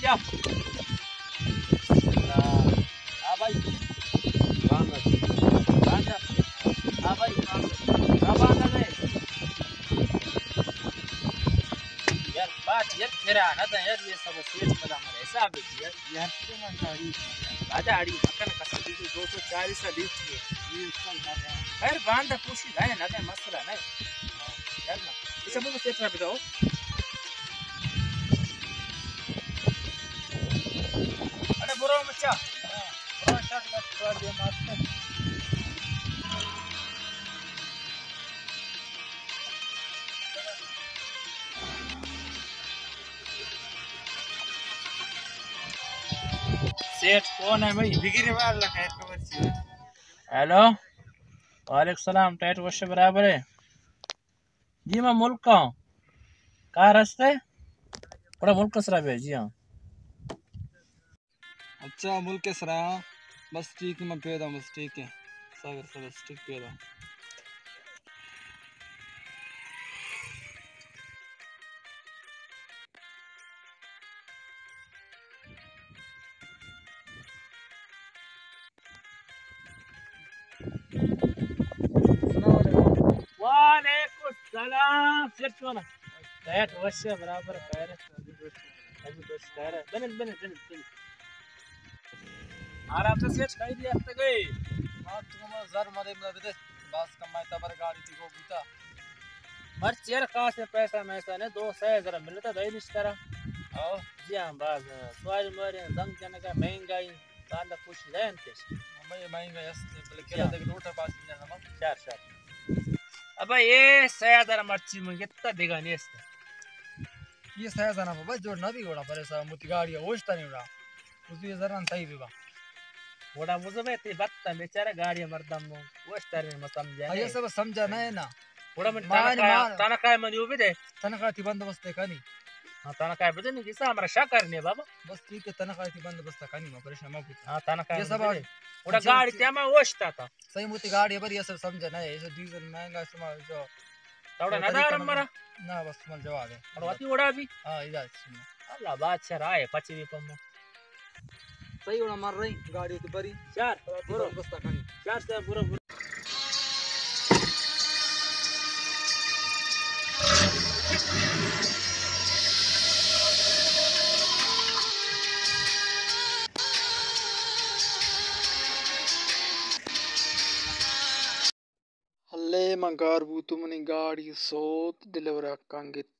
ہاں بھائی۔ باندا۔ باندا۔ ہاں بھائی۔ ہاں، باندا نہیں۔ یار، بات یار، پھرا نہ تھا یار، یہ سب سیٹ پدا مر حساب ہے یار۔ یار، کیا نہ گاڑی؟ آجا آڑی، مکن کسا دیجو، دو سو چالیس لیٹر۔ یہ چل نہ رہا۔ خیر، باندا کوشش ہے، نہ دے مسئلہ نہیں۔ یار نا۔ اچھا، بولو، سیٹ نہ بتاؤ۔ اڑے برو مچا۔ برو شاٹ مت کر دے ماسٹر۔ سیٹ کون ہے بھائی؟ بگیری مار لگا ہے، خبر چی ہے؟ ہیلو۔ وعلیکم السلام، ٹائٹ وش برابر ہے؟ جی، من ملک آں۔ کار ہستے؟ پڑا ملک سرا بے، جی ہاں۔ اچھا، ملک سرا۔ بس ٹھیک، من پیدا، بس ٹھیک ہے۔ صبر، صبر، ٹھیک پیدا۔ السلام علیکم۔ وعلیکم السلام۔ سیٹ کون ہے؟ سیٹ وش ہے، برابر خیر ہے۔ ابھی بس خیر ہے۔ بنت، بنت، بنت، بنت۔ آرام سے سیٹ کھائی دیا تک گئے۔ ہاں، تو ہمارا زر مرے منا بدے۔ باز کمائی تبر گاڑی تھی کو بوتا۔ مرچی یار خاص پیسہ میسہ نے، دو سہ ہزار ملتا دئی نشترا۔ او۔ جی ہاں، باز سواری مواری زنگ جنگا مہنگائی۔ باندا کوشش ہے انتش۔ ہمے مہنگا است، بلے کلا جی ہاں۔ دیکھ لوٹا پاس نہیں جانا۔ شر، شر۔ ابا یہ سہ ہزار مرچی من گتا دیگا نیست۔ یہ سہ ہزار بابا جوڑ نہ بھی گوڑا پریشان متی گاڑی اوشتا نہیں اڑا۔ اس یہ زران تئی بھی با۔ گوڑا مزمے تی بتا بیچارہ گاڑی مردم اوشتا نہیں، میں سمجھا آ، یہ نہیں۔ سب سمجھا نہیں نا۔ گوڑا من مان، تنخواہ، مان۔ تنخواہ من یو بھی دے۔ تنخواہ تی بندوبست کنی۔ ہاں، تنخواہ بدے نہیں، کسا ہمارا شا کرنے بابا۔ بس ٹھیک ہے، تنخواہ تی بندوبست کنی، ما پریشان ما بوتا۔ ہاں، تنخواہ یہ سب بدے۔ گوڑا اچھا، گاڑی اچھا۔ تی ہما اوشتا تھا۔ صحیح موتی گاڑی بر یہ سب سمجھا نہیں، یہ سب ڈیزل مہنگا شما جو توڑا نہ دار مرا۔ نہ، بس شما جواب ہے۔ اور واتی وڑا بھی؟ ہاں، اجازت شما۔ اللہ بادشاہ رائے پچی بھی پمو۔ صحیح وڑا مر رہی، گاڑی تو بری۔ چار، برو۔ بستا کھانی۔ چار سے برو، برو۔ اللہ، من گار بوتو، منی گاڑی سوت ڈیلیور حقاں گت۔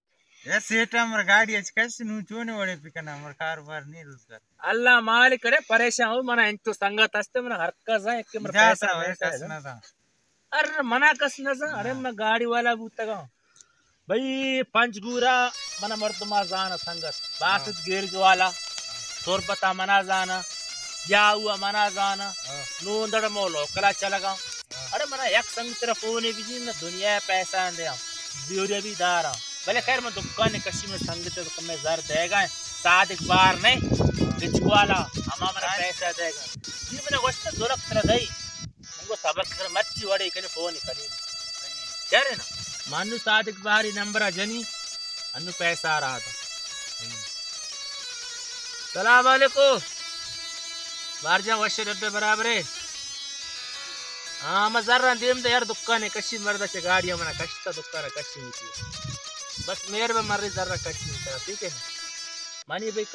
اے سیٹھ، امر گاڑی اچ کش نو چونے وڑے پکنا، امر کاروبار نہیں روزگار۔ اللہ مالک کرے، پریشان ہو، منا انچو سنگت ہستے، منا ہر کس ہے کہ مر پیسہ ویسہ کس ہے۔ نہ تھا۔ ارے منا کس نہ تھا، ارے ہاں۔ من گاڑی والا بوتگا۔ بھئی، پنجگورا منا مردما زانا سنگت، باسط ہاں۔ گیرج والا، تربتا منا زانا، جاؤا منا زانا، ہاں۔ نوندڑ مو لوکلا چلگا۔ ہاں۔ ارے منا یک سنگت را فونے بجی، نہ دنیا پیسہ اندے ہم، زیوریا بھی دارا۔ بلے خیر من دکان کشی، من سنگت کمے زر دیگا، صادق بار نے، ہاں۔ گچک والا، ہما منا ہاں۔ پیسہ دیگا۔ جی منا گوشت دو لکھ ترا دئی۔ من گو صبر کر، مرچی وڑے کنے فون کنی۔ چرے نا؟ مانو صادق بہاری نمبر جنی، انو پیسہ آ رہا تھا۔ سلام علیکم۔ بار جان وش ڈڈ برابرے۔ ہاں، ما زر دیم دے یار دکانے کشی، مردا چے گاڑی منا کشتا دکانا کشی نہیں۔ بس مہربان مری زر کشی نہیں، ٹھیک ہے نا؟ منی بھئی۔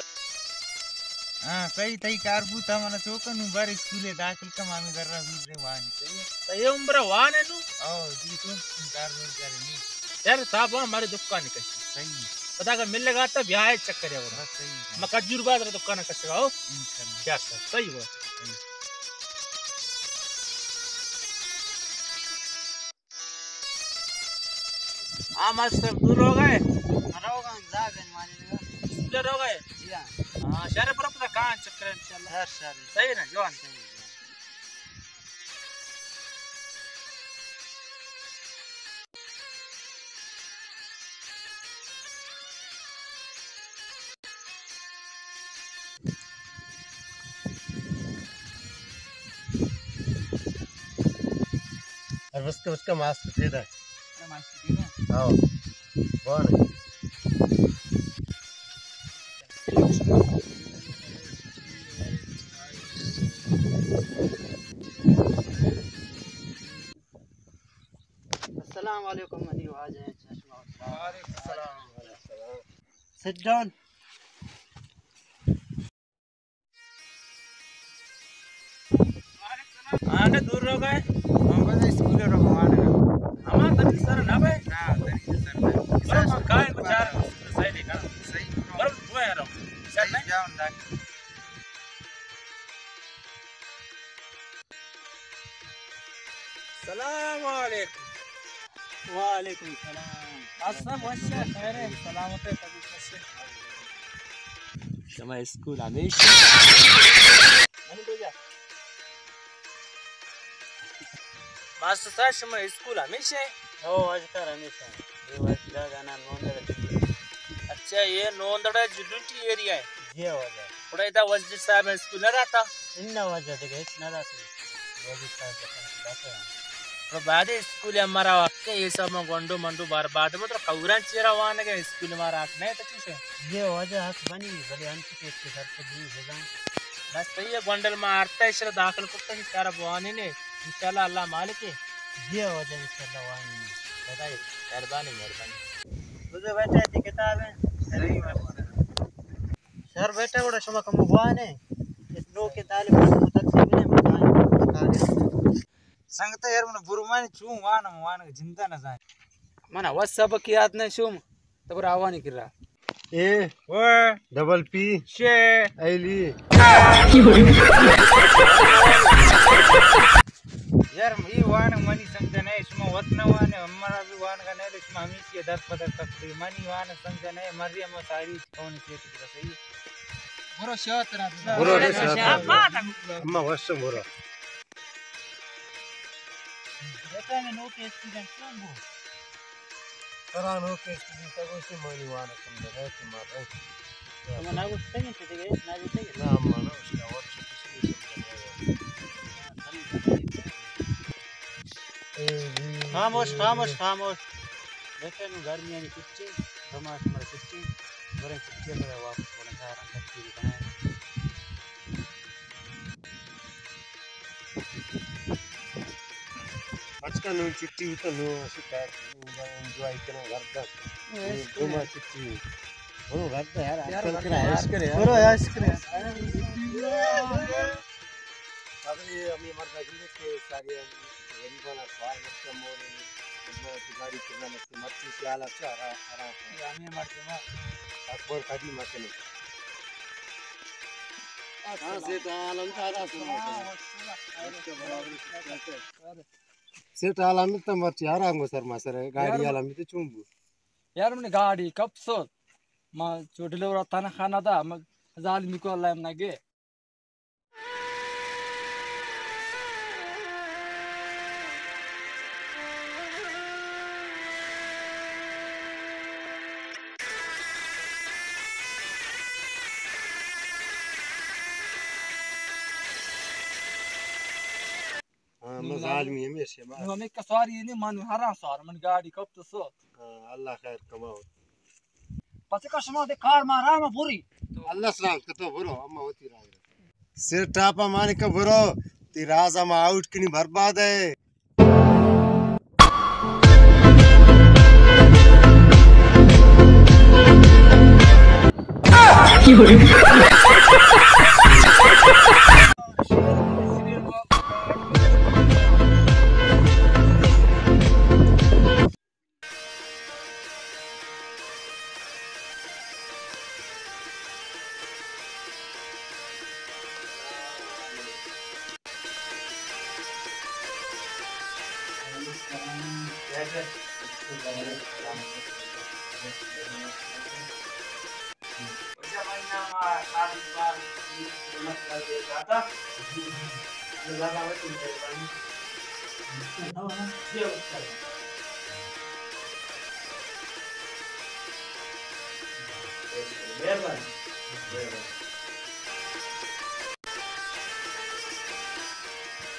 ہاں، صحیح، تئی کار بوتا، منا چوکا نو بر اسکولے داخل کم، ہمیں در رہا زور دے وانی، صحیح ہے؟ صحیح عمر وان ہے نو؟ او، جی تو کار روزگار نہیں۔ یار، صاحب، ہمارے دکان کشی۔ صحیح ہے۔ پتا کہ مل لگا تھا، بیاہ ہے چکر ہے وہ۔ بس صحیح ہے۔ میں کجور بازار دکان کشی رہا ہو۔ انشاءاللہ۔ یار صاحب، صحیح ہوا۔ صحیح۔ ہاں، ماسٹر، دور ہو گئے؟ روغن زاگن مانی لگا۔ اسکول رو گئے؟ جی ہاں۔ ہاں، شہر پر اپنا کہاں چکر ہے انشاءاللہ۔ شہر، شہر۔ صحیح ہے نا، جوان؟ صحیح ہے، جوان۔ ارے بس کہ، بس کہ ماسک پیدا۔ ارے ماسک پیدا۔ ہاں۔ بان ہے۔ علیکم، منی واجہ۔ وعلیکم السلام۔ Sit down. آنے دور رو گئے؟ ہم بس اسکول رو گئے۔ ہما تنی سر نہ بھائی؟ نا، تنی سر نہ۔ برو، ہم کائیں بچار، صحیح نہیں کرا۔ صحیح۔ برو، تو ہے رو۔ سر صحیح نہیں؟ جاؤ، ڈاکٹر۔ سلام علیکم۔ وعلیکم سلام۔ ماسٹر صاحب، وش ئے؟ خیر ئے؟ سلامت ئے؟ طبیعت وش ئے؟ شما اسکول ہمیش ئے؟ منی بجا۔ ماسٹر صاحب، شما اسکول ہمیش ئے؟ او، واجکار ہمیش ئے۔ اے واجہ جاگہ نا نوندڑ۔ اچھا، اے نوندڑ جلونٹی ایریا ئے؟ جی واجہ۔ گڑا ادا وزیر صاحب اسکول نہ داتا؟ اناں واجہ، دگہ ہچ نہ داتی۔ وزیر صاحب داتا۔ گڑا بعد اسکول ہمارا وقت ئے، اے سب ما گونڈو منڈو برباد بوت، کوران چیرا وانگ ئے، اسکول مارا حق نہ ئے، تو چی شے؟ جی واجہ، حق بنی، بلے انت کہ اس کے سر پہ دین بزن۔ بس تو اے گونڈل ما آرتا، اشرا داخل کرتا کہ سارا بوانی نے، انشاءاللہ اللہ مالک ئے۔ جی واجہ، انشاءاللہ وانی نے۔ خدای مہربانی، مہربانی۔ تو جو بیٹھے تھی کتاب ہے۔ سر بیٹا، گڑا شما کمو بوانے، اس لوگ کے طالب علم کو تقسیم نے بتائیں۔ سنگت یار، من برمانی چون وانم، وانگ جندا نہ زان۔ من وس سبق یاد نہ شوم، تبر آوانی کرا۔ اے، او، ڈبل پی، شے، ایلی۔ یار، اے وانگ منی سمجھ نہ، شما وت نہ وانے، ہمارا بھی وانگ نہ، شما ہمیشی در پدر تک منی وانگ سمجھ نہ، مری ہم ساری کون سے برو شاترا۔ برو رے شاترا۔ اما وشم برو۔ بیٹا نے نوٹ اسٹوڈنٹ کون بو؟ ترا نوٹ اسٹوڈنٹ کو سے مانی وانا کم دے کہ مار۔ تم نہ گوشتے کہ تے نہ دیتے۔ نہ، اما نہ اس کا اور سے کسی کو سمجھ نہیں۔ خاموش، خاموش، خاموش۔ بیٹا نو گرمیانی چھٹی، دو ماہ شمارا چھٹی، بریں چھٹی ءَ پدا واپس بریں گھر ءَ، تکتی بنائیں۔ اچ کا نو چھٹی ہوتا نو اسے کار انجوائے کریں گھر دا۔ دو ماہ چھٹی۔ برو گھر دا یار، یار، آج کل کرا عیش کرے یار۔ برو عیش کرے۔ اگلے ہمیں مرد اگلے کہ ساری غریبانا سوار مکہ مورے، خدمت گاڑی کرنا مکہ مرچی سے حالات چا آرام، آرام۔ یہ ہمیں مرد ما۔ اکبر قدیم مکنے۔ ہاں، سیٹھ عالم تا آرام سے مکنے۔ سیٹھ عالم تا مرچی آرام کو سر ما سر گاڑی یار، عالم تو چون بو۔ یار، من گاڑی کپ سوت۔ ما چوٹلے ورا تنخواہ نہ دا، ما ظالمی کو اللہ نہ گے۔ ہاں، من ظالمی ہمیشہ ما۔ نو ہمیں کسواری نہیں، من ہر سوار، من گاڑی کپ تو سو۔ ہاں، اللہ خیر کماؤ۔ پس کا شما دے کار ما راہ ما بوری۔ اللہ سلام کہ تو برو، اما ہوتی راہ۔ سر ٹاپا مانی کہ برو، تی راز ما آؤٹ کنی برباد ہے۔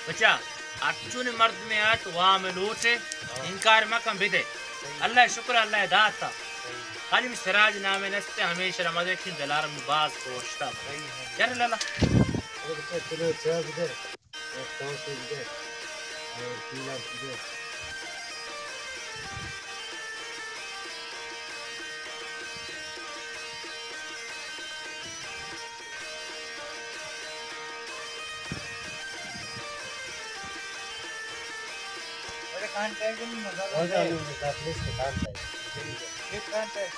بچا، ہرچون مردمے آت وام لوٹے، انکار مکن بدے۔ اللہ شکر اللہ داتا۔ خالی من سراج نامے نستے، ہمیشہ رمضان کن دلار من باز کوشتا۔ یار لالا۔ ارے بچہ، چلو چاہ بدے، ایک ٹانکی بدے، اور پیلا بدے۔ کانٹیکٹ میں نظر ہو جائے۔ ہو جائے، ہم دس بیس کے کانٹیکٹ۔ یہ کانٹیکٹ۔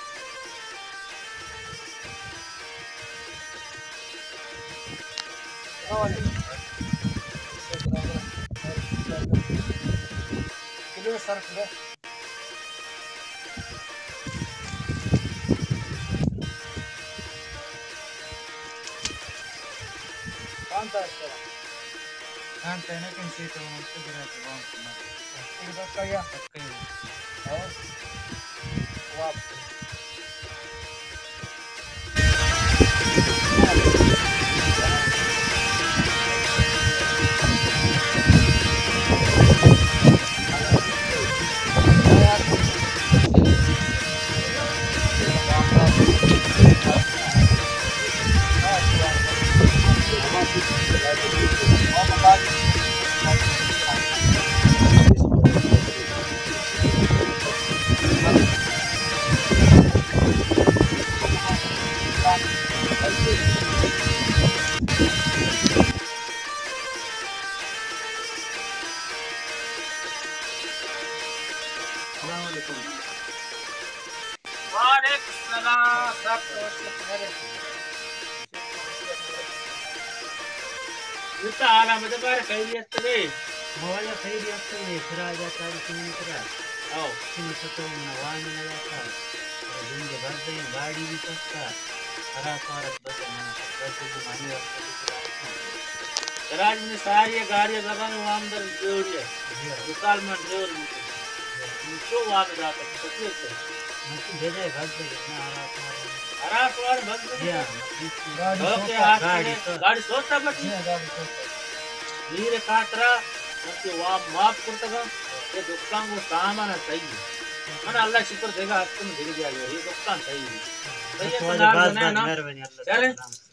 السلام علیکم۔ کلو سر کلو۔ کانتا است؟ کانتا نہ کن، چی تو من تو گرا تو وام کن۔ ایک دو کیا؟ کیا؟ ہاں۔ واپس۔ السلام علیکم۔ وعلیکم السلام۔ سب تو وش خیر۔ بیتا حالا مدے بار خیریت تگے؟ مواجہ خیریت تگے، سراج آتا بچی منی کرا۔ او۔ چنی ستو منا وام نہ داتا۔ دن دے بس دے گاڑی بھی سستا۔ ہرا سوارت بس منا بس دے مانی واسطہ بھی کرا۔ سراج منی ساری گاڑی زبان وام در جوڑی ہے۔ جی۔ دو سال من جوڑ بھی۔ تو وام داتا تو کچھ ہے۔ من تو دے دے بس دے نا ہرا سوار۔ ہرا سوار بس دے۔ جی ہاں، من بیس منٹ۔ گاڑی اوکے، سوتا۔ آج گاڑی کے سوتا۔ گاڑی سوتا بچی۔ جی ہاں، گاڑی سوتا۔ میرے خاطرہ من تو وام معاف کرتا گا۔ یہ دکان کو سامان ہے صحیح ہے۔ من اللہ شکر دے گا، آج تم دے دیا گیا۔ یہ دکان صحیح ہے۔ صحیح ہے، تو بس، نام بس، جانا ہے بس، نا؟ مہربانی، اللہ چلیں۔ سلام۔